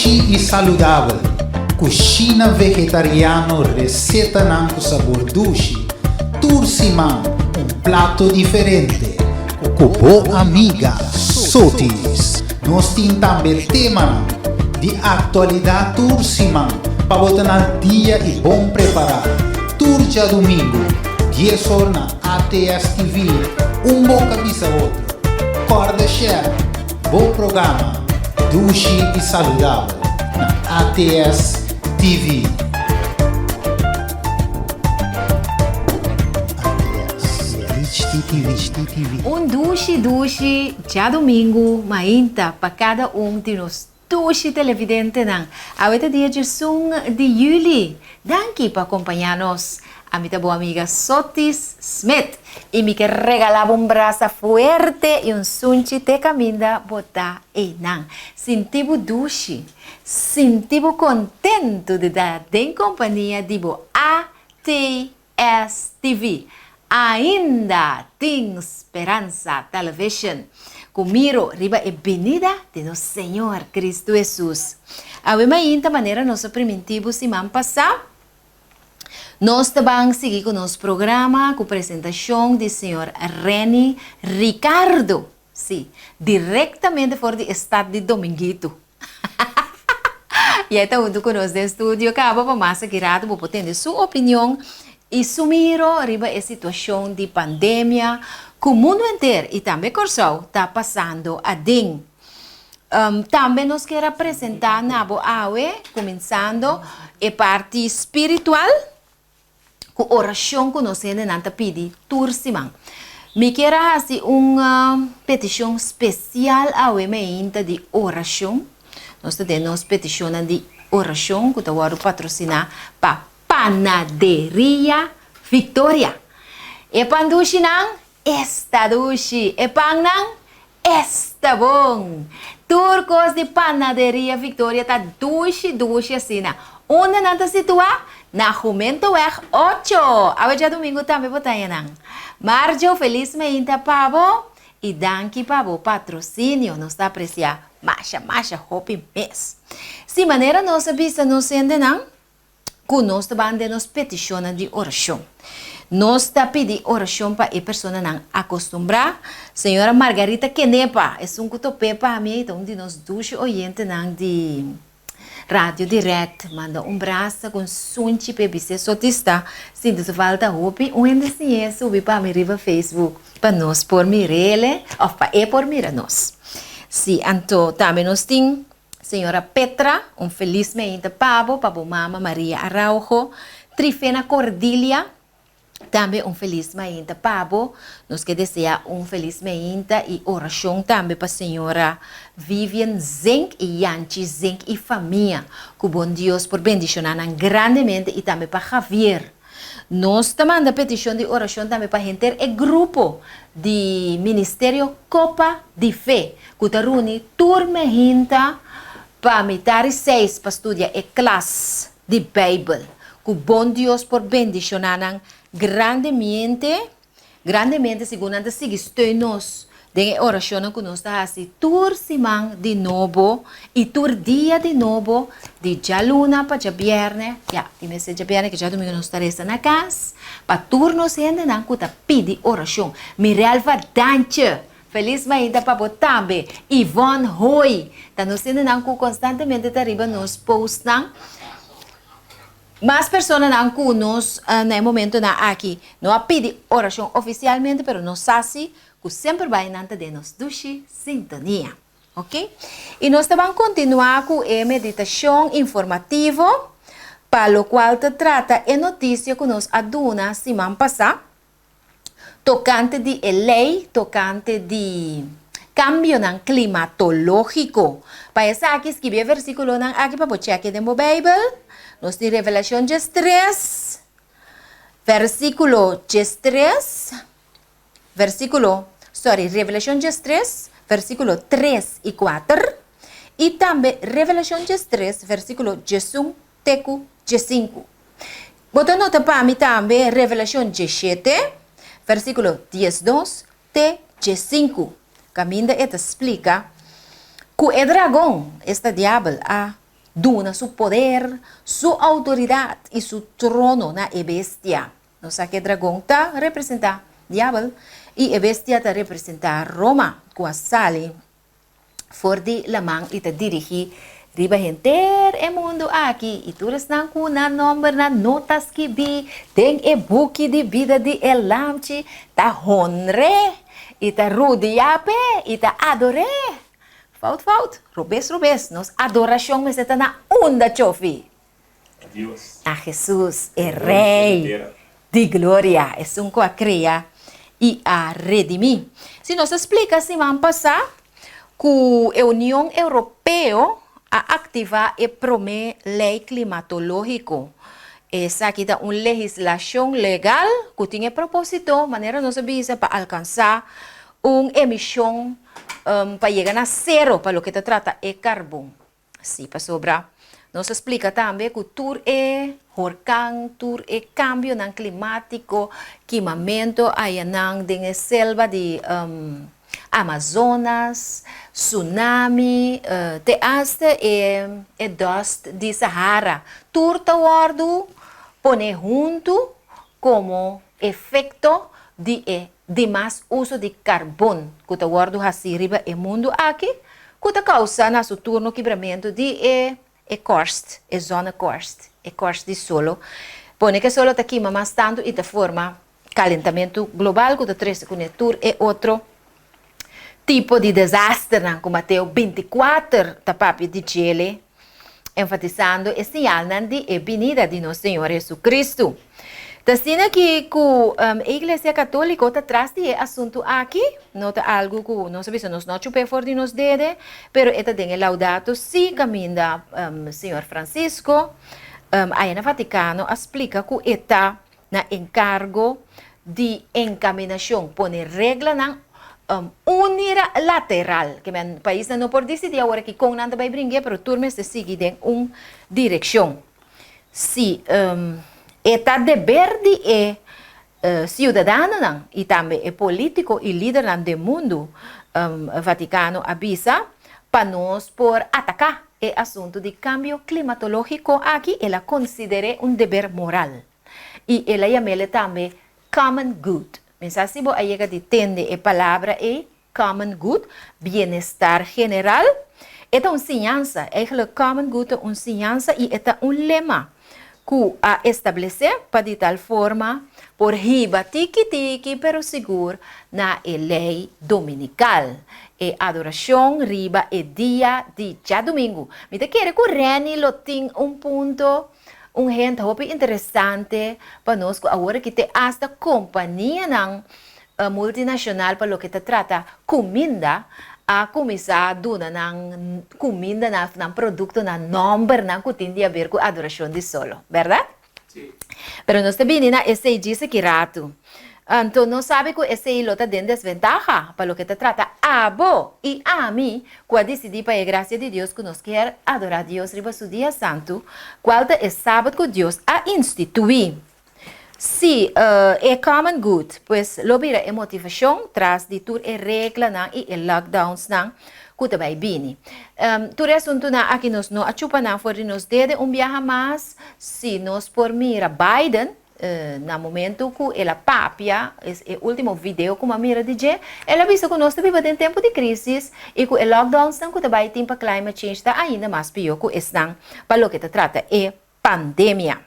Dushi i saludabel, Kushina vegetariano resetanan ku sabor dushi, tur siman un plato diferente ku bo amiga Sotis. Nos tin tambe temanan di aktualidat tur siman pa bo ta na dia i bon prepará. Tur djadumingu, dies or na ATS TV, Un Boka Bisa Otro. Kòrda share bo programa Dushi i Saludabel na ATS TV. Un dushi dushi djadumingu mainta pa kada un di nos dushi televidentenan. Awe ta dia djesun di juli. Danki pa kompañá nos. Ami ta bo amiga Sotis Smith i mi ke regalá bo un brasa fuerte i un sunchi te kaminda bo ta einan. Sinti bo dushi, sinti bo kontentu di ta den kompania di bo ATS TV. Ainda tin speransa Television ku miro riba e binida di nos Señor Cristo Hesus. Awe mainta manera nos a primintí bo siman pasá, nos ta ban sigui ku nos programa ku presentashon di señor Renny Ricardo, sí, direktamente for di e stat di Dominguito. I e ta huntu ku nos den studio kaba pa mas aki rato bo por tende su opinion i su miro riba e situashon di pandemia ku mundu henter i tambe Kòrsou ta pasando aden. Tambe nos kier a presentá na bo awe kuminsando e parti spiritual. Ku orashon ku nos hendenan ta pidi tur siman. Mi kier a hasi un petishon spesial awe meinta di orashon. Nos ta den nos petishonnan di orashon ku ta wòrdu patrosiná pa Panaderia Victoria. E pan dushinan esta dushi, e pannan Esta bon! Tur kos di Panaderia Victoria ta dushi dushi asina. Unda nan ta situá? Na Jumentoweg ocho! Awe djadumingu tambe bo ta haña nan. Marjo, felis meinta pa bo i danki pa bo patrosinio. Nos ta apresiá masha masha hopi mes. Si manera nos a bisa nos hendenan, ku nos ta ban den nos petishonnan di orashon. Nos ta pidi orashon pa e personanan akostumbrá. Señora Margarita Kenepa, esun ku top'é pa mi, ta un di nos dushi oyentenan di Radio Direct. Manda un brasa ku un sunchi p'e bis'é sotista sinti su falta hopi. Un hende siñ'é subi pa mi riba Facebook pa nos por mir'é òf pa e por mira nos. Sí, anto tambe nos tin. Señora Petra, un felis meinta pa bo, pa bo mama Maria Araujo. Trifena Cordilia, tambe un felis mainta pa bo. Nos ke desea un felis meinta i orashon tambe pa señora Vivian Zink i Yanchi Zink i famia. Ku bon Dios por bendishona nan grandemente i tambe pa Javier. Nos ta manda petishon di orashon tambe pa henter e grupo di Ministerio Kopa di Fe ku ta runi tur mehinta pa mitar i seis pa studia e klas di Beibel. Ku bon Dios por bendishoná nan grandemiente. Grandemente segun nan ta sigui steun nos den e orashonnan ku nos ta hasi tur siman di nobo i tur dia di nobo, di djaluna pa djabièrnè, ya, di mester djabièrnè ke djadumingu nos ta resa na kas, pa tur nos hendenan ku ta pidi orashon. Mirelva Dantje, felis mainta pa bo tambe. Yvonne Hooi, ta nos hendenan ku konstantemente ta riba nos postnan. Mas personanan ku nos na e momentonan aki no a pidi orashon ofisialmente pero nos sa si ku semper bai nan ta den nos dushi sintonia. Ok. I nos ta ban kontinuá ku e meditashon informativo pa lokual ta trata e notisia ku nos a duna siman pasá. tokante di e lei tokante di kambionan klimatológiko. Pa esaki skibi e versíkulonan aki pa bo chèk'e den bo Beibel. Nos tin Revelashon diestres, versíkulo diestres, versíkulo, sòri, Revelashon diestres, versíkulo tres i kuater, i tambe Revelashon diestres, versíkulo diesun te ku diesinku. Bo ta nota pa mi tambe Revelashon diesshete, versíkulo diesdos te diesinku, kaminda e ta splika ku e dragon, esta diabel, a. duna su poder, su outoridat i su trono na e bestia. Nos sa ku e dragon ta representá Diabel i e bestia ta representá Roma ku a sali for di laman i ta dirigí riba henter e mundu aki, i tur esnan ku nan nòmbernan no ta skibí den e buki di bida di e Lamchi ta honr'é i ta rudiá p'e i ta ador'é. Fout, fout, robes, robes, nos adorashon mester ta na unda, Chofi? A Hesus, e Rei di Gloria, esun ku a krea i a redimí. Si nos a splika siman pasá ku e Union Europeo a aktivá e promé lei klimatológiko. Esaki ta un legislashon legal ku tin e propósito, manera nos a bisa, pa alkansá un emishon pa yega na sero pa loke ta trata e karbon. Sí, pasobra nos a splika tambe ku tur e horkan, tur e kambionan klimátiko, kimamentu ayanan den e selva di Amazonas, tsunami, te asta e e dust di Sahara, tur ta wòrdu pone huntu komo efekto di e dimas uso di karbon ku ta wòrdu hasí riba e mundu aki, ku ta kousa na su turno kibramentu di e e korst, e zonnekorst, e korst di solo. Pone ku e solo ta kima mas tantu i ta forma kalentamentu global ku ta trese kuné tur e otro tipo di desasternan ku Mateo bintikuater ta papia di djele, enfatisando e siñalnan di e binida di nos Señor Jesucristo. Ta asina ki ku e Iglesia Katóliko ta tras di e asuntu aki, no ta algu ku nos a bisa nos no chup'é for di nos dede, pero e ta den e Laudato Si kaminda Señor Francisco aya na Vatikano a splika ku e ta na enkargo di enkaminashon, pone reglanan unilateral, ke men paisnan no por disidí awor aki kon nan ta bai bring'é, pero tur mester sigui den un direkshon. Si e ta deber di e siudadanonan i tambe e polítiko i lidernan den mundu, Vatikano a bisa, pa nos por ataká e asuntu di kambio klimatológiko aki, el a konsider'é un deber moral. I el a yam'el tambe common good. Mi sa si bo a yega di tende e palabra ei, common good, bienestar general. E ta un siñansa, eigenlijk common good ta un siñansa i e ta un lema ku a establesé pa di tal forma por hiba tiki tiki pero sigur na e lei dominikal, e adorashon riba e dia di djadumingu. Mi ta kere ku Renny lo tin un punto Un hende hopi interesante pa nos ku awor aki te asta kompanianan multinashonal pa loke ta trata kuminda a kuminsá duna nan kumindanan òf nan produktonan nòmbernan ku tin di aber ku adorashon di solo, bèrdat? Pero nos ta bini na esei djis aki ratu. Anto nos sabi ku esei lo ta den desventaha pa loke ta trata abo i ami ku a disidí pa e grasia di Dios ku nos kier adorá Dios riba su dia santu, kual ta e Sabat ku Dios a instituí. Sí, e common good, pues, lo bira e motivashon tras di tur e reglanan i e lockdownsnan ku ta bai bini. Tur e asuntunan aki nos no a chupa nan for di nos dede un biaha mas, si nos por mira Biden, Na momento ku el a papia, e último video ku mi a mira di dje, el a bisa ku nos ta biba den tempu di krísis i ku e lockdownsnan ku ta bai tin pa climate change ta ainda mas pió ku esnan pa loke ta trata e pandemia.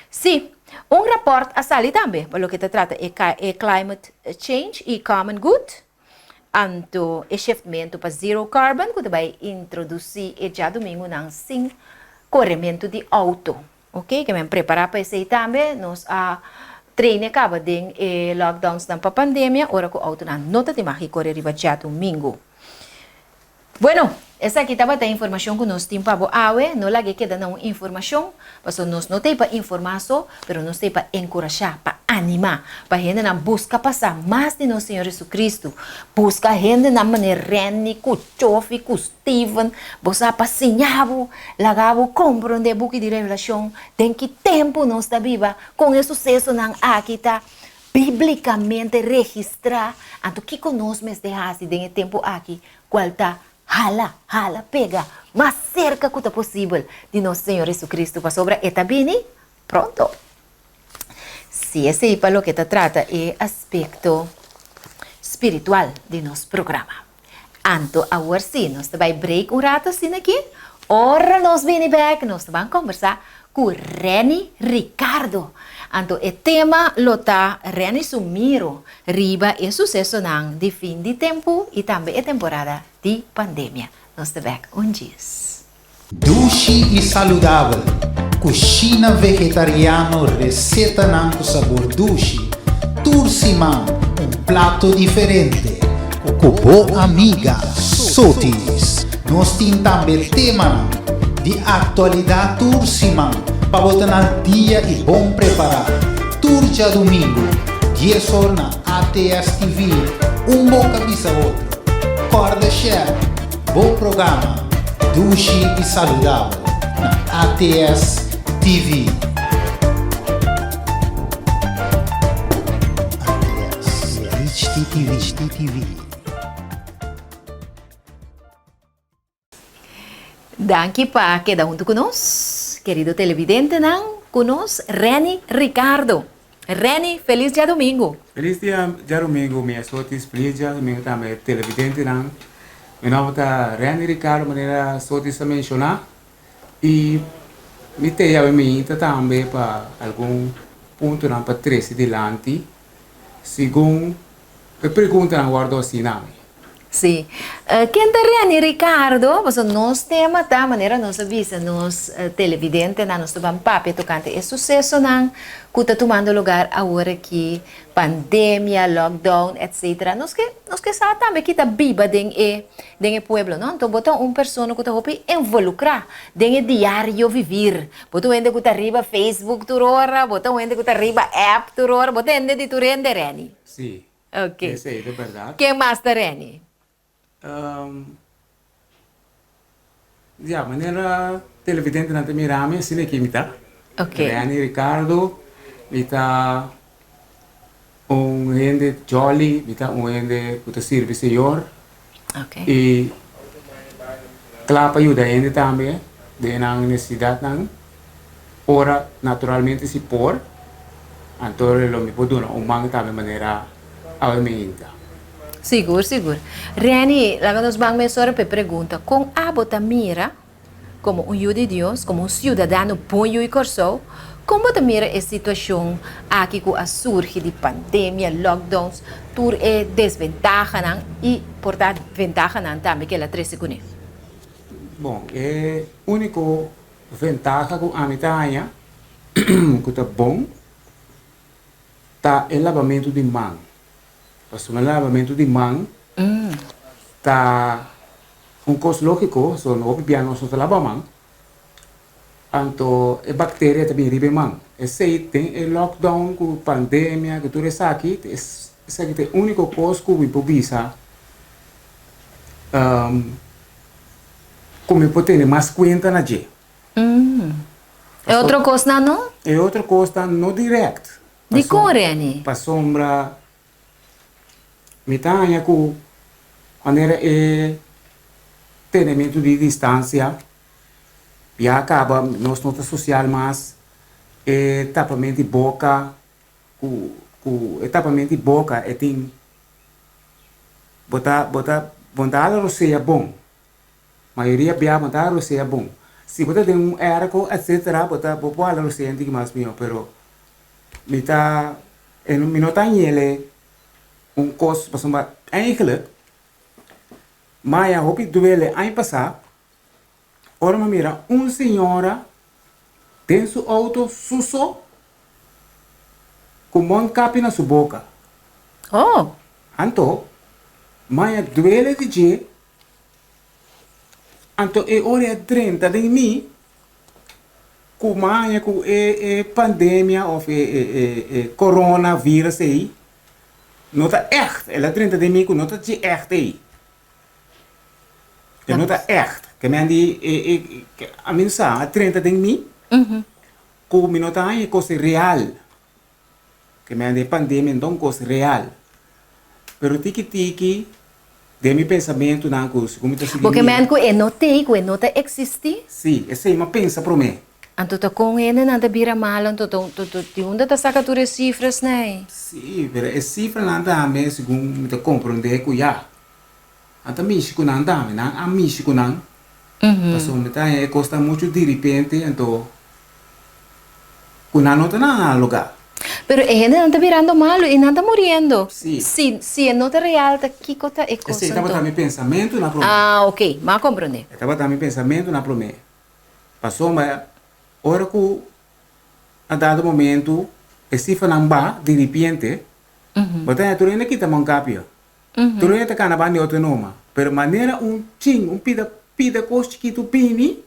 Sí, un rapòrt a sali tambe pa loke ta trata e e climate change i common good, anto e shiftmentu pa zero carbon ku ta bai introdusí e djadumingunan sin korementu di outo. Ok, ke men prepará pa esei tambe. Nos a traine kaba den e lockdownsnan pa pandemia ora ku outonan no ta tin mag di kore riba djadumingu. Bueno, esaki tabata e informashon ku nos tin pa bo awe. No laga e keda na un informashon, pasobra nos no ta ei pa informá so, pero nos ta ei pa enkurashá, pa animá, pa hendenan buska pasá mas di nos Señor Jesucristo. Buska hendenan manera Renny ku Chofi ku Steven, bo sa pa siña bo, laga bo komprondé buki di Revelashon, den ki tempu nos ta biba, kon e susesonan aki ta bíblikamente registrá, anto kiko nos mester hasi den e tempu aki, kual ta. Hala, hala, pega mas serka ku ta posibel di nos Señor Jesucristo, pasobra e ta bini pronto. Si esei pa loke ta trata e aspekto spiritual di nos programa. Anto awor si, nos ta bai break un rato asina aki. Ora nos bini bek, nos ta ban kombersá ku Renny Ricardo. Anto e tema lo ta Renny su miro riba e susesonan di fin di tempu i tambe e temporada di pandemia. Nos ta bek un djis. Dushi i saludabel, Kushina vegetariano resetanan ku sabor dushi, tur siman un plato diferente ku bo amiga Sotis. Nos tin tambe temanan di aktualidat tur siman pa bo ta na dia i bon prepará. Tur djadumingu, dies or na ATS TV, un boka bisa otro. Kòrda share bo programa Dushi i Saludabel na ATS TV. ATS HTTV. Danki pa keda huntu ku nos, kerido televidentenan, ku nos Renny Ricardo. Renny, felis djadumingu! Felis dia djadumingu mi Sotis, felis djadumingu tambe televidentenan. Mi nomber ta Renny Ricardo manera Sotis a menshoná i mi te yawe mi hinta tambe pa algun puntonan pa trese dilanti segun e preguntanan wòrdu hasi na mi. Sí. Ken ta Renny Ricardo? Pasobra nos tema ta, manera nos a bisa nos televidentenan, nos ta ban papia tokante e susesonan ku ta tumando lugar awor aki, pandemia, lockdown, etcetera. Nos ke, nos ke sa tambe ki ta biba den e, den e pueblo, no? Anto bo ta un persona ku ta hopi envolukrá den e diario vivir. Bo ta un hende ku ta riba Facebook tur ora, bo ta un hende ku ta riba app tur ora, bo ta hende di tur hende, Renny. Sí. Ok. Esei ta berdad. Ken mas ta Renny? Ya, manera televidentenan ta mira mi, asina aki mi ta. Ok. Renny Ricardo, mi ta un hende jolly, mi ta un hende ku ta sirbi Señor. Ok. I kla pa yuda hende tambe den nan nesesidatnan. Ora naturalmente si por, anto lo mi por duna un man tambe manera awe mi hinta. Sigur, sigur. Renny, laga nos ban mesora p'e pregunta, kon abo ta mira, komo un yu di Dios, komo un siudadano bon yu di Kòrsou, kon bo ta mira e situashon aki ku a surgi di pandemia, lockdowns, tur e desbentahanan i por ta ventahanan tambe ku el a trese kuné? Bon, e úniko Ventaha ku ami ta haña ku ta bon ta e labamentu di man. Pasobra e labamentu di man ta un kos lógiko, so hopi bia nos no ta laba man, anto e bakteria ta bin riba e man. Esei den e lockdown ku pandemia ku tur esaki, esaki ta e úniko kos ku mi por bisa. Ku mi por tene mas kuenta na dje. E otro kosnan no? E otro kosnan no dirèkt. Dikon, Reni? Pasobra mi ta haña ku manera e tenementu di distansia ya kaba nos no ta sosial mas, e tapamentu di boka ku ku e tapamentu di boka e tin Bo ta bo ta bo ta hala rosea bon. Mayoria bia bo ta hala rosea bon. Si bo ta den un airco etcetera bo ta bo por hala rosea un tiki mas mihó pero mi ta e mi no ta hañele un kos pasobra eigenlijk maya hopi duele aña pasá Ora mi a mira un señora den su auto su so cu mondkapi na su boca. Oh! Anto, maya duele di dje, anto e ora e a drenta den mi cu maya cu e e pandemia of e e e corona virus ey no ta echt, el a drenta den mi cu no ta dje echt ey. E no ta ègt. Ke men di e e ami no sa a drenta den mi ku mi no ta haña e kos real. Ke men di e pandemia no ta un kos real. Pero tiki tiki. Den mi pensamentunan ku segun mi ta sigui Bo ke mira. men ku e no t'ei, ku e no ta eksistí? Sí, esei m'a pensa promé. Anto ta kon hendenan ta bira malo anto ta di unda ta saka tur e sifrasnan ei? Sí, pero e sifranan tambe segun mi ta komprondé ku ya, nan ta mishi ku nan tambe, nan a mishi ku nan. Pasobra mi ta haña e kos ta muchu diripente anto ku nan no ta na lugá. Pero e hendenan ta birando malu i nan ta muriendo. Sí. Si, si e no ta real ta kiko ta e kos Esei anto? tabata mi pensamentu na promé. Ah, ok, m'a komprondé. E tabata mi pensamentu na promé. Pasobra ora ku na dado momentu e sifranan baha diripiente, bo ta haña tur hende kita mankapia. Tur hende ta kana banda di otro numa. Pero manera un chin, un pida pida kos chikitu bini,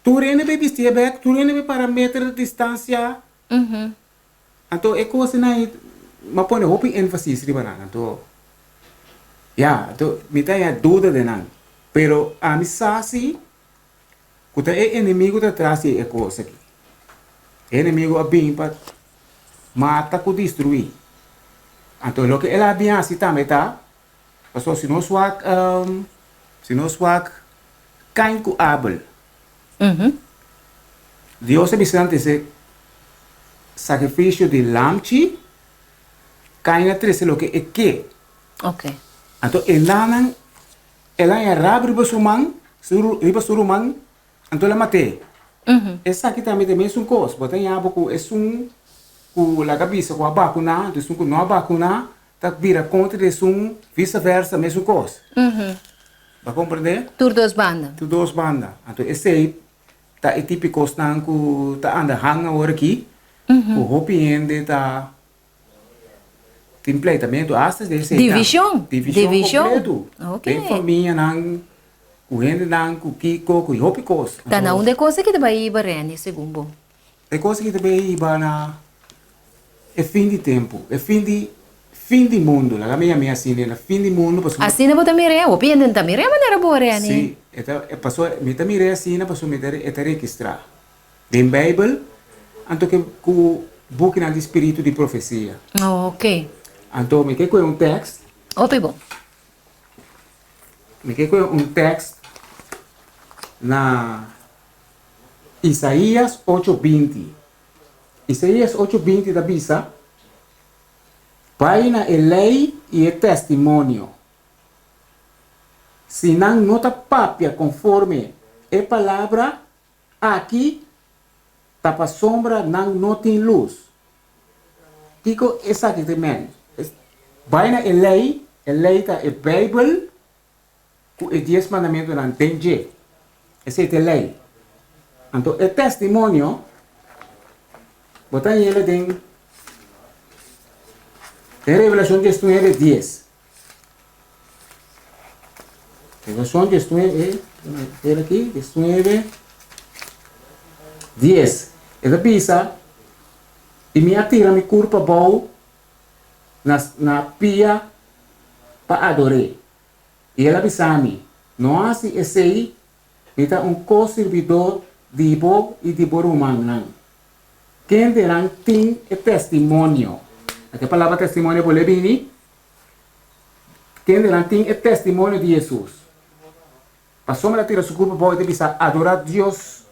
tur hende bay bistié bek, tur hende bay para meter di distansia. Anto e kosnan ei m'a pone hopi énfasis riba nan. Anto, ya, anto mi ta haña duda den nan. Pero ami sa si Ku ta e enemigu ta tras di e kos aki. E enemigu a bin pa mata ku destruí. Anto loke el a bin hasi tambe ta, pasobra si nos wak, si nos wak Kain ku Abel, Dios a bisa nan trese sakrifisio di lamchi, Kain a trese loke e ke. Anto e nannan El a haña rab riba su man, su riba su ruman, anto el a mat'é. Esaki tambe ta e mesun kos. Bo ta haña bo ku esun ku laga bisa ku a bakuná, anto esun ku no a bakuná ta bira kontra di esun, vise versa, mesun kos. Bo a komprendé? Tur dos banda. Tur dos banda. Anto esei ta e tipo kosnan ku ta anda hang awor aki, ku hopi hende ta. Tin pleitamentu asta den esei Divishon. Divishon Divishon. kompletu. Ok. Den famianan, ku hendenan, ku kiko, ku hopi kos. Ta na unda e kos aki ta bai hiba, Renny, segun bo? E kos aki ta bai hiba na e fin di tempu, e fin di fin di mundu. Laga mi yam'é asina, na fin di mundu pasobra. Asina bo ta mir'é? Hopi hende no ta mir'é manera bo, Renny. Si, e ta, pasobra mi ta mir'é asina pasobra mi ta, e ta registrá. Den Bijbel, anto ke ku bukinan di spiritu di profesia. Oh, ok. Anto mi ke kohe un tekst. Hopi bon. Mi ke kohe un tekst na Isaías ocho binti. Isaías ocho binti ta bisa, Bai na e lei i e testimonio. Si nan no ta papia konforme e palabra, Aki ta pasobra nan no tin lus. Kiko esaki ta men? Bai na e lei, e lei ta e Beibel ku e dies mandamentunan den dje. Esei ta e lei. Anto e testimonio bo ta yela den den Revelashon diesnuebe dies. Revelashon diesnuebe, e aki, diesnuebe, dies. E ta bisa, I mi a tira mi kurpa abou na na pia pa ador'é. I el a bisa mi, No hasi esei, mi ta un ko-sirbidó di bo i di bo rumannan, kendenan tin e testimonio. Na ke palabra testimonio bo le bini? Kendenan tin e testimonio di Hesus. Pasobra el a tira su kurpo abou i ta bisa, Adorá Dios!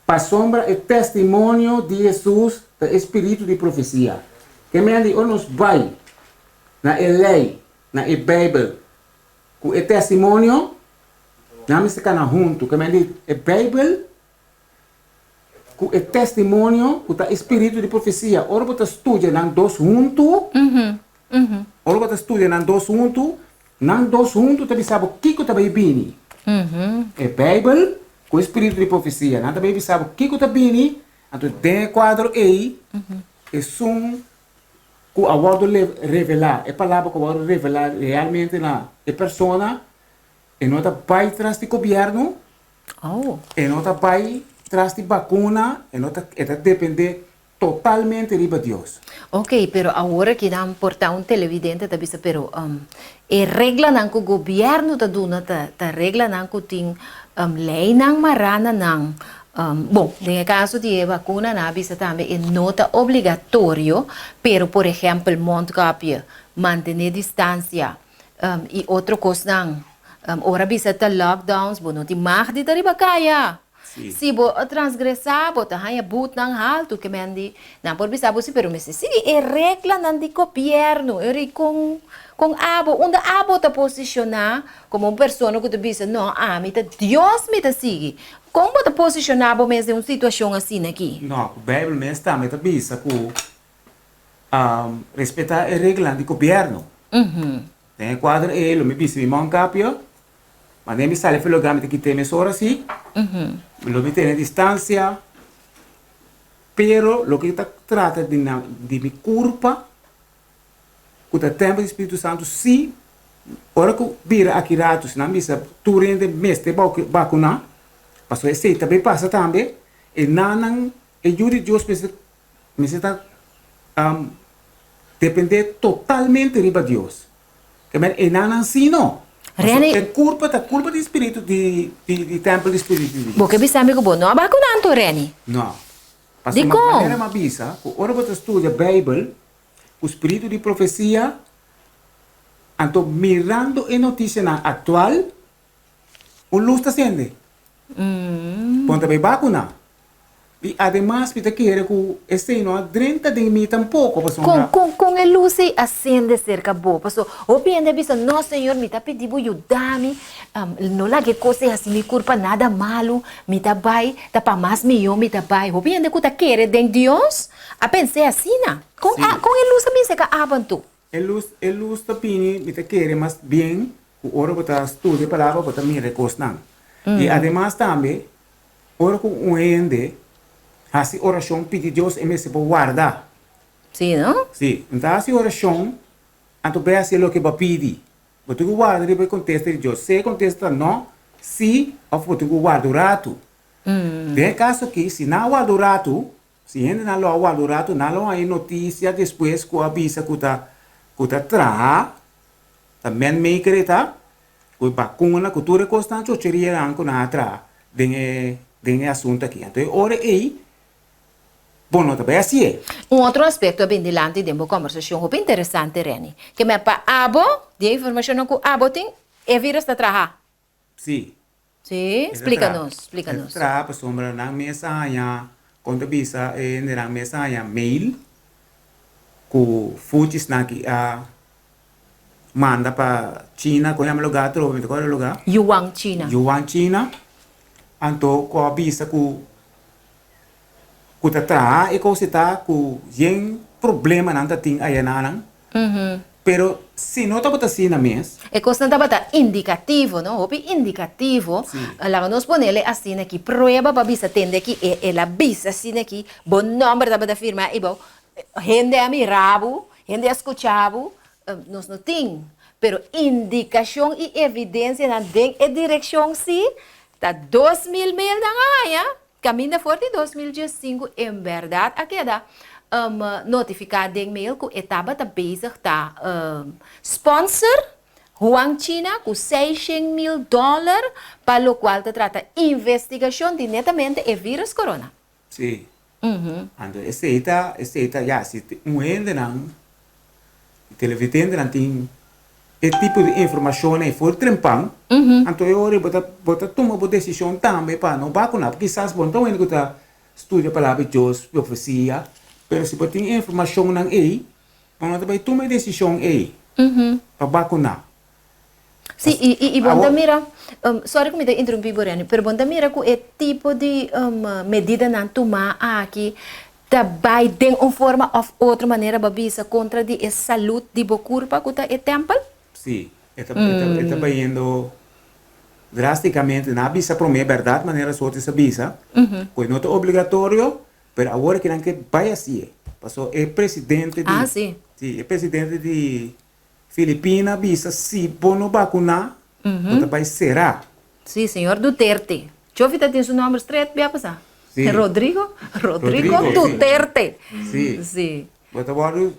Pasobra e testimonio di Hesus ta e spiritu di profesia. Ke men di ora nos bai na e lei, na e Beibel, ku e testimonio, nan mester kana huntu. Ke men di e Beibel Ku e testimonio ku ta e spiritu di profesia. Ora bo ta studia nan dos huntu, ora bo ta studia nan dos huntu, nan dos huntu ta bisa bo kiko ta bai bini. E Beibel ku e spiritu di profesia, nan ta bai bisa bo kiko ta bini, anto den e kuadro ei, esun ku a wòrdu revelá, e palabra ku a wòrdu revelá realmente na e persona, e no ta bai tras di gobièrnu, E no ta bai tras di bakuna, e no ta, e ta depende totalmente riba Dios. Ok, pero awor aki nan por ta un televidente ta bisa pero e reglanan ku gobierno ta duna ta ta reglanan ku tin leynan mará na nan. Bon, den e kaso di e bakuna nan a bisa tambe e no ta obligatorio, pero por ehempel mondkapje. Mantené distansia i otro kosnan. Ora bisa ta lockdowns bo no tin mag di ta riba kaya. Si bo a transgresá bo ta haña butnan haltu ke men di nan por bisa bo si pero mester sigui e reglanan di gobièrnu. E ri kon kon abo unda abo ta posishoná komo un persona ku ta bisa no ami ta Dios mi ta sigui. Kon bo ta posishoná bo mes den un situashon asina aki? No, ku Beibel mes tambe ta bisa ku Respetá e reglanan di gobièrnu. Den e kuadro ei lo mi bisti mi mònkapio, manera mi sali for lugá mi ta kit'é mesora si, lo mi tene distansia, pero loke ta trata di nan di mi kurpa ku ta tèmpel di Spiritu Santu si ora ku bira aki ratu si nan bisa tur hende mester bakuná pasobra esei ta bay pasa tambe e nannan e yu di Dios mester Mester ta dependé totalmente riba Dios. Ke men e nan nan si no. Rene. E kurpa ta kurpa di spiritu di di tèmpel di spiritu di Dios. Bo ke bisa mi ku bo no a bakuna anto, Rene? No. Dikon? Pasobra manera mi a bisa ku ora bo ta studia Beibel ku spiritu di profesia, anto mirando e notisianan aktual, Un lus ta sende. Bon ta bay bakuna. I ademas mi ta kere ku esei no a drenta den mi tampoko pasobra. Kon kon e lus ei a sende serka bo? Paso hopi hende a bisa, No, Señor, mi ta pidi bo yuda mi, no laga e kos ei hasi mi kurpa nada malu, mi ta bai, ta pa mas mihó mi ta bai. Hopi hende ku ta kere den Dios a pens'é asina. Kon kon e lus a bin serka abo anto? E lus e lus ta bini, mi ta kere mas bien ku ora bo ta studia e palabra bo ta mira e kosnan. I ademas tambe ora ku un hende hasi orashon pidi Dios e mester por warda. Sí, no? Sí, un ta hasi orashon anto bai hasi loke bo a pidi. Bo tin ku warda riba e kontesta di Dios. Si e kontesta ta no, sí òf bo tin ku warda un ratu. Den e kaso aki si nan a warda un ratu Si hendenan lo a warda un ratu, nan lo haña notisia despues ku a bisa ku ta ku ta traha, ta man-maker e ta, ku e bakuna, ku tur e kosnan chocherianan ku nan a traha den e den e asuntu aki. Anto e ora ei bo no ta bai hasié. Un otro aspekto a bin dilanti den bo kòmbersashon hopi interesante, Renny, ke me pa abo, di e informashonnan ku abo tin, e virus ta traha. Sí. Sí, splika nos, splika nos. E ta traha pasobra nan mes a haña, kon ta bisa e hendenan mes a haña mail ku fuchisnan ki a manda pa China, kon yama lugar atrobe, mi ta kòrda e lugar. Yuan, China. Yuan, China. Anto ku a bisa ku ku ta traha e kos e ta ku yen problemanan ta tin ayanan. Pero si no tabata asina mes. E kosnan tabata indikativo, no? Hopi indikativo. Sí. Laga nos ponele asina aki, prueba pa bisa tende aki, e el a bisa asina aki, bo nòmber tabata firmá i bo hende a mira bo, hende a skucha bo, nos no tin. Pero indikashon i evidensianan den e direkshon sí, ta 2000 mailnan a haña. Kaminda for di 2015 en bèrdat a keda notifiká den mail ku e tabata bezig ta sponsor Huang China ku seishen mil dòler pa lokual ta trata investigashon di netamente e vírus corona. Sí. Anto esei ta, esei ta, ya, si un hendenan, televidentenan tin e tipo di informashon ei for trempan, anto e ora ei bo ta, bo ta tuma bo desishon tambe pa no bakuna. Kisas bo no ta un hende ku ta studia palabra di Dios, profesia, pero si bo tin e informashonnan ei, bo no ta bai tuma e desishon ei pa bakuna. Sí, i, i, i bon ta mira, sorry ku mi ta interrumpí bo Renny, pero bon ta mira ku e tipo di medidanan tumá aki ta bai den un forma òf otro manera bo bisa kontra di e salud di bo kurpa ku ta e tèmpel? Sí, e ta, e ta, e ta bayendo drásticamente. Nan a bisa promé bèrdat manera Sotis a bisa, ku e no ta obligatorio, pero awor kinan ke bai hasié. Pasobra e presidente di, Ah, sí. sí, e presidente di Filipina bisa si bo no bakuná, bo ta bai será. Sí, señor Duterte. Chofi ta tin su nomber stret bia pasá. Sí. Rodrigo, Rodrigo Rodrigo, sí. Duterte. Sí. Sí. Bo ta wòrdu,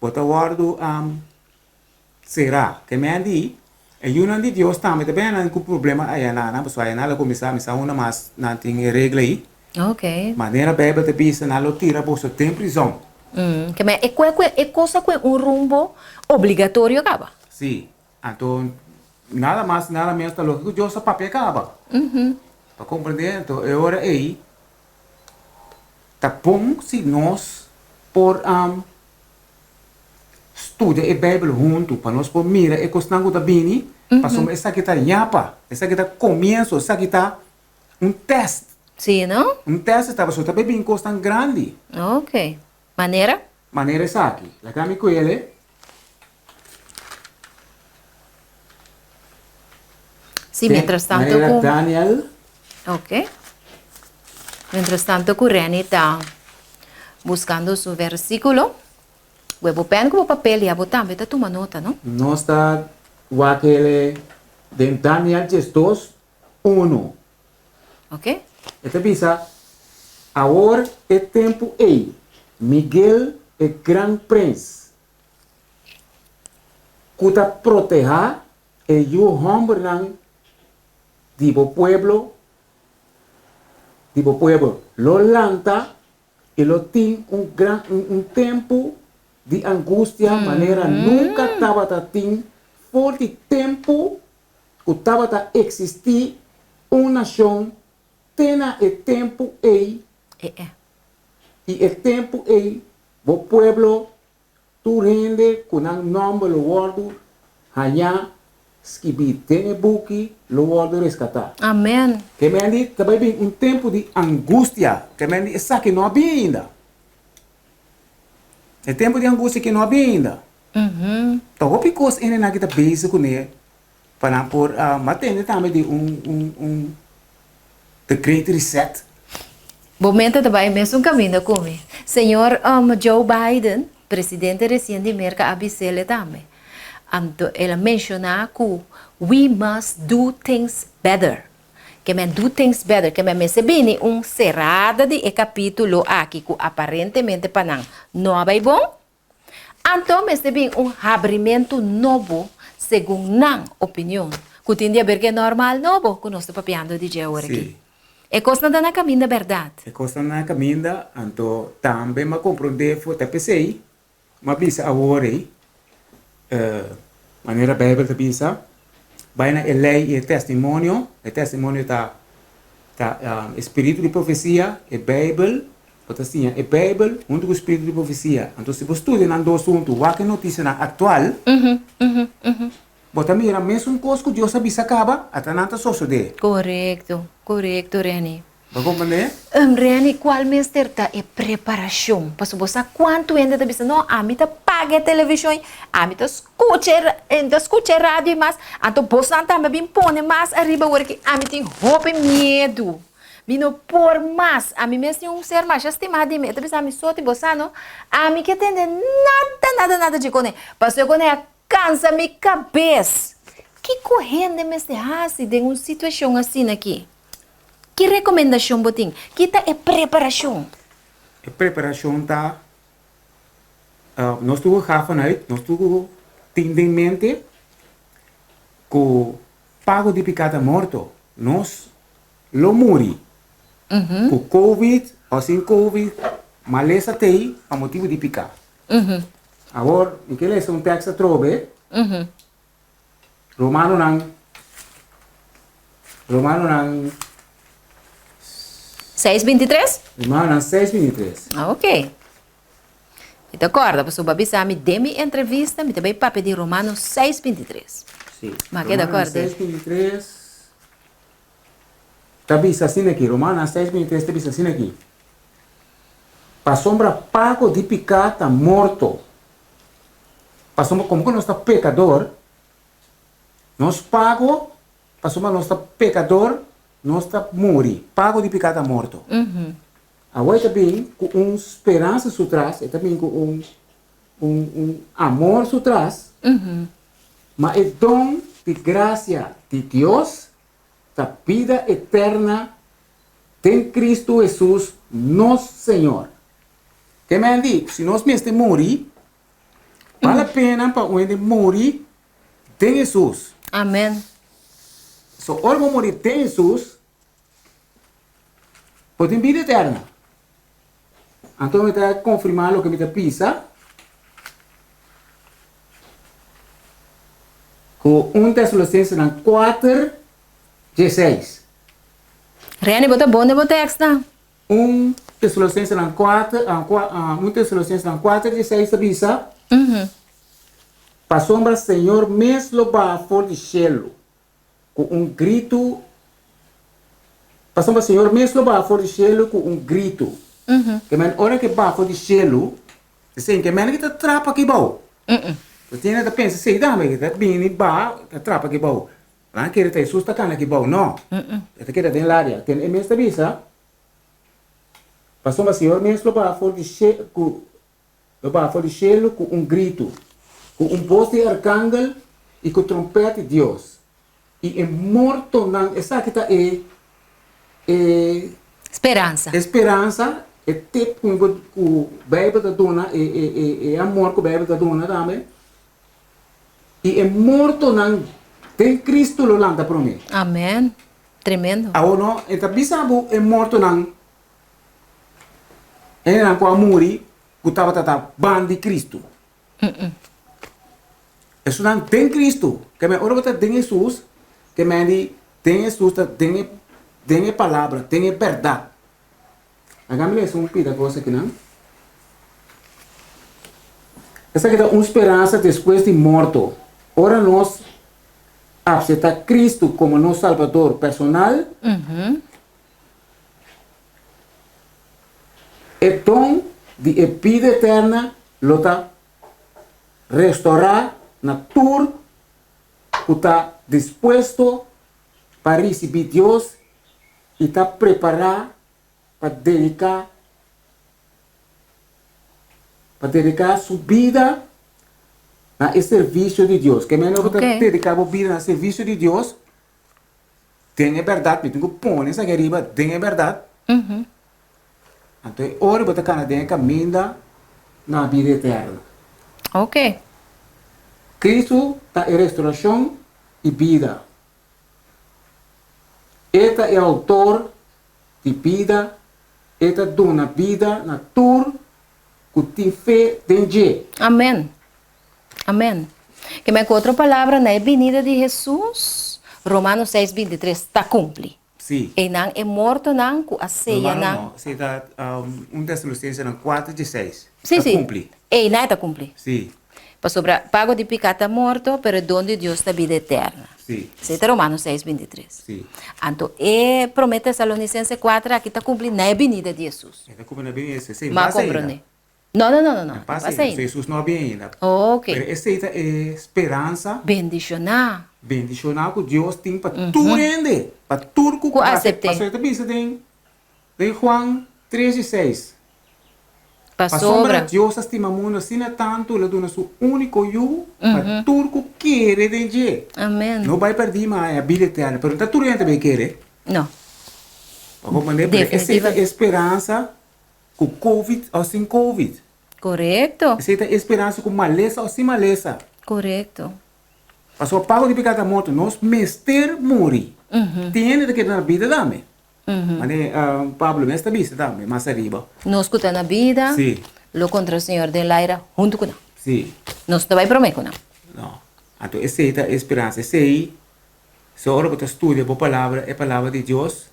bo ta wòrdu será. Ke men di, e yunan di Dios tambe ta bini ku problema ayaná nan, pasobra ayaná lo kuminsá, mi sa unda mas nan tin e regla ei. Ok. Manera Beibel ta bisa, nan lo tira boso den prizòn. Ke men e kue kue e kos a kue un rumbo obligatorio kaba. Sí, anto nada mas nada menos ta loke ku Dios a papia kaba. Pa komprendé anto e ora ei ta bon si nos por studia e Beibel huntu pa nos por mira e kosnan ku ta bini pasobra esaki ta yapa, esaki ta komienso, esaki ta Un test. Sí, no? Un test esta pasobra ta bay bin cosnan grandi. Ok. Manera? Manera esaki. Laga mi cuele. Sí, mientras tanto Manera Daniel. Ok. Mientras tanto cu Renny ta buscando su versiculo. Cu bo pen cu bo papel ya bo tambe ta tuma nota, no? Nos ta wak ele den Daniel 12. Unu. Ok. E ta bisa, Awor e tempu ei, Miguel e gran prens, ku ta protehá e yu hòmbernan di bo pueblo, di bo pueblo, lo lanta i lo tin un gran un tempu di angustia manera nunka tabata tin for di tempu ku tabata eksistí un nashon te na e tempu ei, i e tempu ei bo pueblo, tur hende ku nan nòmber lo wòrdu hañá skibí den e buki, lo wòrdu reskatá. Amen. Ke men di ta bai bin un tempu di angustia, ke men di esaki no a bin ainda. E tempu di angustia ke no a bin ainda. Ta hopi kos hendenan ki ta bezig kuné pa nan por m'a tende tambe di un un un the great reset. Bo mente ta bai mesun kaminda ku mi. Señor Joe Biden, presidente resien di Merka a bis'el tambe. Anto el a menshoná ku we must do things better. Ke men do things better, ke men mester bini un serada di e kapítulo aki ku aparentemente pa nan no a bai bon. Anto mester bin un habrimentu nobo segun nan opinion, ku tin di haber ku e normal nobo ku nos ta papiando di dje awor aki. Sí. E kosnan ta na kaminda bèrdat. E kosnan ta na kaminda, anto tambe m'a komprondé for ta p'esei m'a bisa awor ei, manera Beibel ta bisa, bai na e lei i e testimonio, e testimonio ta ta e spiritu di profesia, e Beibel, Bo ta siña e Bijbel huntu ku spiritu di profesia. Anto si bo studia nan dos huntu, wak e notisianan aktual, bo ta mira mesun kos ku Dios a bisa kaba, ata nan ta sosodé. Korekto, korekto, Reni. Bo komprendé? Reni, kual mester ta e preparashon? Pasobra bo sa kuantu hende ta bisa, No, ami ta paga e televishon, ami ta skucha e, ta skucha e radio i mas. Anto bosnan tambe a bin pone mas ariba awor ki ami tin hopi miedu. Mi no por mas. Ami mes tin un ser masha stimá di mi. E ta bisa mi, Soti, bo sa no? Ami ke tende nada, nada, nada dje kone. Pasobra e kone a kansa mi kabes. Kiko hende mester hasi den un situashon asina aki? Ki rekomendashon bo tin? Ki ta e preparashon? E preparashon ta, nos tur ku ga vanuit, nos tur ku tin den mente ku pago di piká ta morto. Nos lo muri. Ku covid o sin covid, malesa t'ei pa motibu di piká. Awor, mi ke lesa un tekst atrobe, Romanonan, Romanonan. Seis bintitres? Romanonan seis bintitres. Ok. Mi ta kòrda pasobra bo a bisa mi den mi entrevista mi ta bai papia di Romano seis bintitres. Sí. Mi a keda Romanonan kòrda. seis bintitres ta bisa asina aki, Romanonan seis bintitres ta bisa asina aki, Pasobra pago di piká ta morto. Pasobra komo ku nos ta pekador, nos pago, pasobra nos ta pekador, nos ta muri. Pago di piká ta morto. Awor e ta bin ku un speransa su tras, e ta bin ku un un un amor su tras, ma e don di grasia di Dios ta bida eterna den Cristo Hesus nos Señor. Ke men di, si nos mester muri, bal la pena pa un hende muri den Hesus. Amen. So ora bo muri den Hesus, Bo tin bida eterna. Anto mi ta konfirmá loke mi ta bisa ku un Tesalonisensenan kuater dieseis. Reni, bo ta bon den bo tekstnan. Un Tesalonisensenan kuater, un Tesalonisensenan kuater dieseis ta bisa, Pasobra Señor mes lo baha for di shelu ku un gritu, pasobra Señor mes lo baha for di shelu ku un gritu. Ke men ora ke baha for di shelu, esei ke men ke ta trapa aki bou. Bo tin hende ta pensa esei tambe, ke ta bini baha ta trapa aki bou. Nan a kere ta Hesus ta kana aki bou. No, e ta keda den laria. Ten e mes ta bisa, pasobra Señor mes lo baha for di she ku Lo baha for di shelu ku un gritu, ku un bos di arkangel i ku trompèt di Dios, i e mortonan, esaki ta e e Speransa. E speransa, e tip ku ku Beibel ta duna, e e e e amor ku Beibel ta duna tambe, i e mortonan den Kristu lo lanta promé. Amen. Tremendo. Awor no, e ta bisa bo e mortonan Hendenan ku a muri ku tabata ta ban di Kristu. Esunnan den Kristu. Ke men ora bo ta den Hesus, ke men di den Hesus ta den e den e palabra, den e bèrdat. Laga mi lesa un pida kos akinan. Esaki ta un speransa despues di morto. Ora nos apseptá Kristu komo nos Salbador personal, E don di e bida eterna lo ta restorá na tur ku ta dispuesto pa risibí Dios i ta prepará pa dediká pa dediká su bida na e servisio di Dios. Ke manera bo ta dediká bo bida na servisio di Dios? Den e bèrdat, mi tin ku pone esaki ariba, den e bèrdat. Anto e ora bo ta kana den e kaminda na bida eterno. Ok. Kristu ta e restorashon i bida. E ta e outor di bida, e ta duna bida na tur ku tin fe den dje. Amen. Amen. Ke men ku otro palabra, na e binida di Hesus, Romanos seis bintitres ta kumpli. Sí. Einan e mortonan ku a seya Romano nan. no, esei ta un Tesalonicensenan kuater dieseis. Sí, Ta sí. kumpli. Einan e ta kumpli. Sí. Pasobra pago di piká ta morto, pero e don di Dios ta bida eterna. Sí. Esei ta Romanos seis bintitres. Sí. Anto e Promé Tesalonicense kuater aki ta kumpli na e binida di Hesus. E ta kumpli na e binida di Hesus. Esei M'a pasa ainda. komprondé. No, no, no, no, no. E pasa ainda. Jesus no a bin ainda. Ok. Pero esei ta e speransa. Bendishoná. Bendishoná ku Dios tin pa tur hende, pa tur ku Ku asept'é. Pasobra e ta bisa den den Juan tres i seis. Pasobra. Pasobra Dios a stima mundu asina tantu, el a duna su úniko Yu pa tur ku kere den dje. Amen. No bai pèrdí ma haña bida eterno. Pero no ta tur hende ta bai kere. No. Pa komprendé? Pero esei ta e speransa. Ku covid o sin covid. Korekto. Esei ta e speransa ku malesa o sin malesa. Korekto. Pasobra pago di piká ta morto. Nos mester muri. Tin hende ta keda na bida tambe. Mane Pablo mes ta bisa tambe mas ariba. Nos ku ta na bida Sí. lo kontra Señor den laira huntu ku nan. Sí. Nos ta bai promé ku nan. No. Anto esei ta e speransa. Esei So ora bo ta studia bo palabra, e palabra di Dios,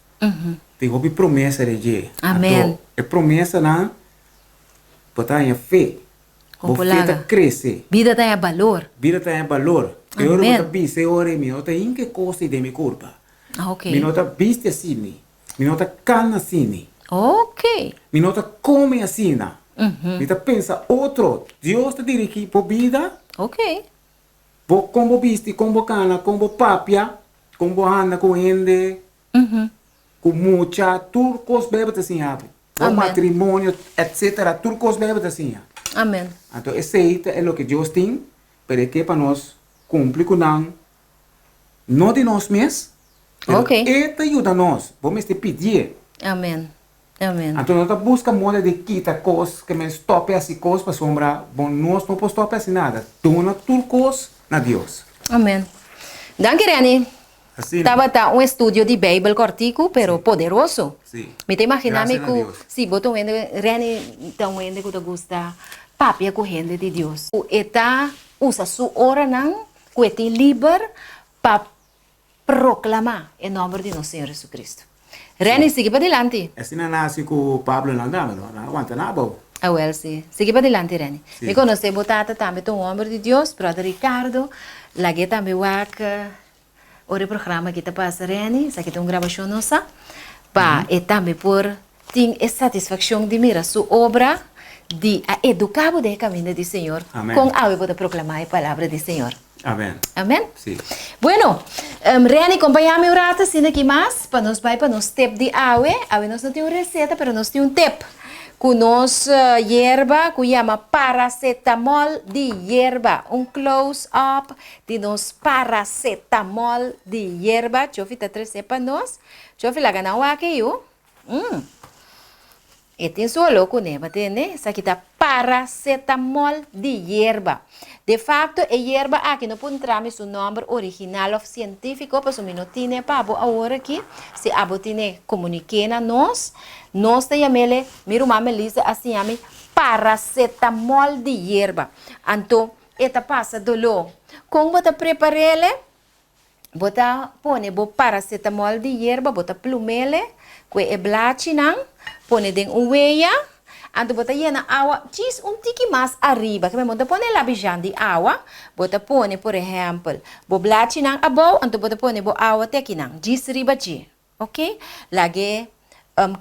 tin hopi promesa den dje. Amen. Anto e promesanan bo ta haña fe. Bo fe ta krese. Bida ta haña balor. Bida ta haña balor. E ora bo ta bisa e ora ei, mi no ta hinka e kos ei den mi kurpa. Ok. Mi no ta bisti asina. Mi no ta kana asina. Ok. Mi no ta kome asina. Mi ta pensa otro. Dios ta dirigí bo bida. Ok. Bo kon bo bisti, kon bo kana, kon bo papia, kon bo handa ku hende, ku mucha, tur kos Bijbel ta siña bo. Bo matrimonio, etcetera, tur kos Bijbel ta siña. Amen. Anto esei ta e loke Dios tin, pero e ke pa nos kumpli ku nan, no di nos mes, pero e ta yuda nos. Bo mester pidié. Amen. Amen. Anto no ta buska moda di kita kos, ke men stòp e hasi kos, pasobra bo nos no por stòp e hasi nada. Duna tur kos na Dios. Amen. Danki Renny. Asina. Tabata un estudio di Beibel kòrtiku, pero poderoso. Sí. Mi ta imaginá mi Gracias na ku Dios. si bo ta un hende, Renny ta un hende ku ta gusta papia ku hende di Dios. Ku e ta usa su oranan ku e tin liber pa proklamá e nòmber di nos Señor Jesucristo. Renny, sigui padilanti. Asina nan hasi ku Pablo nan tambe, no? Nan a wanta nan abou. Awel si. Sigui padilanti, Renny. Si. Mi konosé bo tata tambe ta un hòmber di Dios, Bròder Ricardo. Lag'é tambe wak ora e programa aki ta pasa, Renny. Esaki ta un grabashon nos sa. Pa e tambe por tin e satisfakshon di mira su obra di a eduká bo den e kaminda di Señor. Amen. Kon awe bo ta proklamá e palabra di Señor. Amen. Amen. Sí. Bueno, um, Renny, compañame un rato asina aki mas pa nos bai pa nos tip di awe. Awe nos no tin un receta, pero nos tin un tip. Ku nos uh, yerba ku yama paracetamol di yerba. Un close up di nos paracetamol di yerba. Chofi ta trese pa nos. Chofi laga nan wak e yu. Mm. E tin su oló kuné, bo tende? Esaki ta paracetamol di yerba. De facto, e yerba aki no puntra mi su nomber original of científico, pasobra mi no tine pa bo awor aki. Si abo tine, comuniké na nos. Nos ta yam'ele, mi ruman Melissa a siña mi, paracetamol di yerba. Anto, e ta pasa doló. Kon bo ta prepar'ele? Bo ta pone bo paracetamol di yerba, bo ta plumele kue e blachinan, pone den un weya, anto bo ta yena awa djis un tiki mas ariba, keme bo no ta pone labijan di awa, bo ta pone por ehempel bo blachinan abou, anto bo ta pone bo awa te akinan, djis riba dje. Ok, lag'e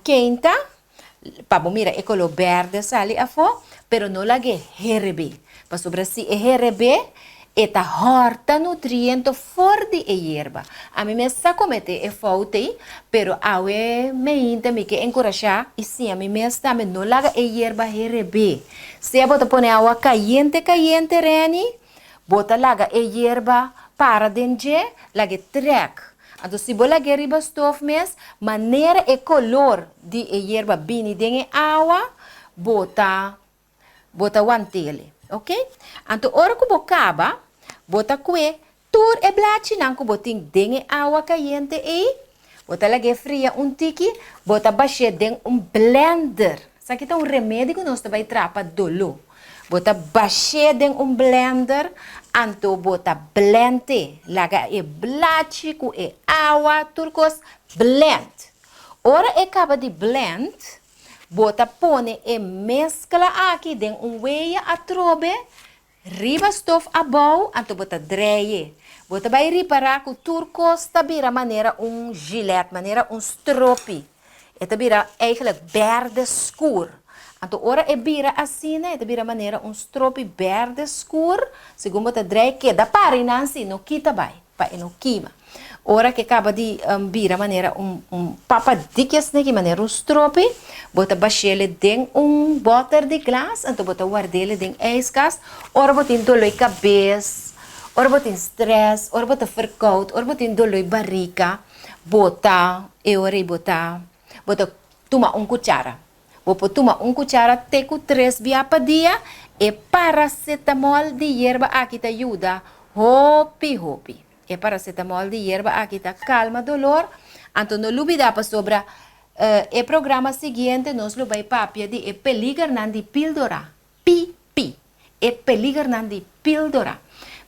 keinta pa bo mira e koló bèrdè sali afó, pero no lag'e herebé, pasobra si e herebé e ta hòrta nutriento for di e yerba. Ami mes sa kometé e fout ei, pero awe meinta mi ke enkurashá i siña mi mes tambe no laga e yerba herebé. Sea bo ta pone awa kayente kayente, Renny, Bo ta laga e yerba para den dje, lag'e trèk. Anto si bo lag'é riba stof mes, manera e kolor di e yerba bini den e awa, bo ta bo ta want'ele. Oke? Anto ora ku bo kaba, bo ta kue tur e blachinan ku bo tin den e awa kayente ei, Bo ta lag'é fria un tiki, bo ta bash'é den un blender. Esaki ta un remedi ku nos ta bai traha pa doló. Bo ta bash'é den un blender, anto bo ta blend'é. Laga e blachi ku e awa, tur kos blend. Ora e kaba di blend, bo ta pone e meskla aki den un weya atrobe, Riba stof abou, anto bo ta dreie. Bo ta bai ripará ku tur kos ta bira manera un gilet, manera un stropi. E ta bira eigenlijk bèrdè skur. Anto ora e bira asina, e ta bira manera un stropi bèrdè skur, segun bo ta drei, keda para einan si, no kita bai, pa e no kima. Ora ke kaba di bira manera un un papa diki asina manera un stropi, bo ta bashele den un bòter di glas, anto bo ta wardele den ijskast. Ora bo tin doloi kabes, ora bo tin strès, ora bo ta ferkout, ora bo tin doloi barika, bo ta e ora ei bo ta bo ta tuma un kuchara. Bo por tuma un kuchara te ku tres bia pa dia. E paracetamol di yerba aki ta yuda hopi hopi. E paracetamol di yerba aki ta kalma dolor. Anto no lubida pasobra e programa siguiente nos lo bai papia di e peligernan di pildora. PP. E peligernan di pildora.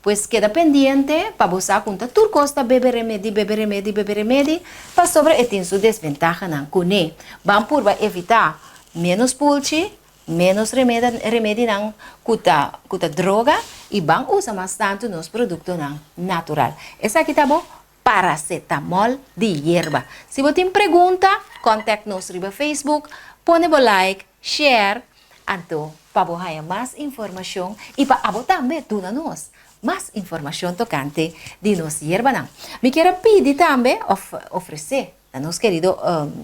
Pues keda pendiente pa bo sa kun ta tur kos ta bebe remedi, bebe remedi, bebe remedi, pasobra e tin su desbentahanan kuné. Ban purba evitá ménos pulchi, ménos remedinan ku ta ku ta droga i ban usa mas tantu nos produktonan natural. Esaki ta bo paracetamol di yerba. Si bo tin pregunta, contact nos riba Facebook, pone bo like, share, anto pa bo haña mas informacion y pa abo tambe duna nos mas informacion tocante di nos yerbanan. Mi kier a pidi tambe of ofrece na nos kerido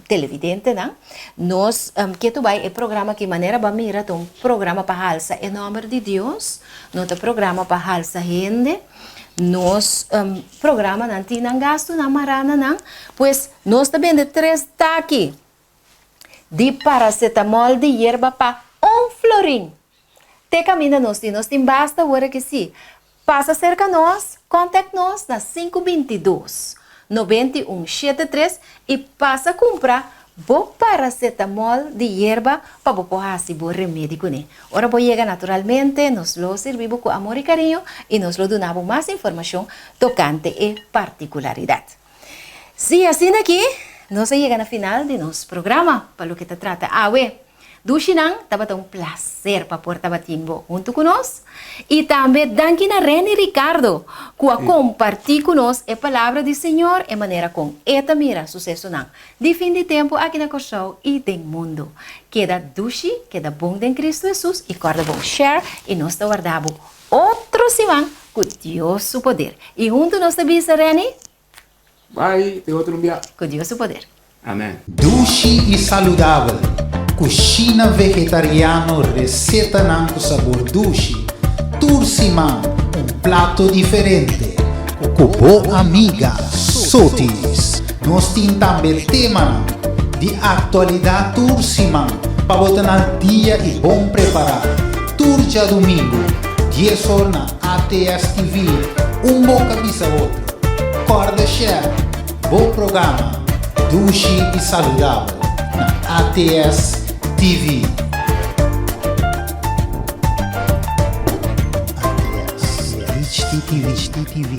televidentenan, nos ke tu bai e programa aki manera bo a mira ta un programa pa halsa e nomber di Dios, no ta programa pa halsa hende. Nos programanan tin nan gastunan mará na nan, pues nos ta bende tres taki di paracetamol di yerba pa un florin. Te kaminda nos tin, nos tin basta wor aki si. Pasa serka nos, contact nos na sinku 22. 91 73 i pasa kumpra bo paracetamol di yerba pa bo por hasi bo remedi kuné. Ora bo yega naturalmente nos lo sirbi bo ku amor i kariño i nos lo duna bo mas informashon tokante e partikularidat. Sí, asina aki nos a yega na final di nos programa pa loke ta trata awe. Dushinan, tabata un placer pa por tabatin bo hunto cu nos. Y tambe danki na Renny Ricardo cu a comparti cu nos e palabra di Señor e manera con e ta mira sucesonan di fin di tempo aki na Corsou y den mundo. Keda dushi, keda bon den Cristo Jesus y corda bon share y nos ta warda bo otro siman cu Dios su poder. Y hunto nos ta bisa Renny. Bai te otro bia. Cu Dios su poder. Amen. Dushi y saludabel, Cushina vegetariano recetanan cu sabor dushi, tur siman un plato diferente, cu bo amiga Sotis. Nos tin tambe temanan di actualidad tur siman pa bo ta na dia y bon prepara. Tur djadumingu, dies or na ATS TV, un boca bisa otro. Corda share bo programa Dushi y Saludabel na ATS TV. ATS, HTTV.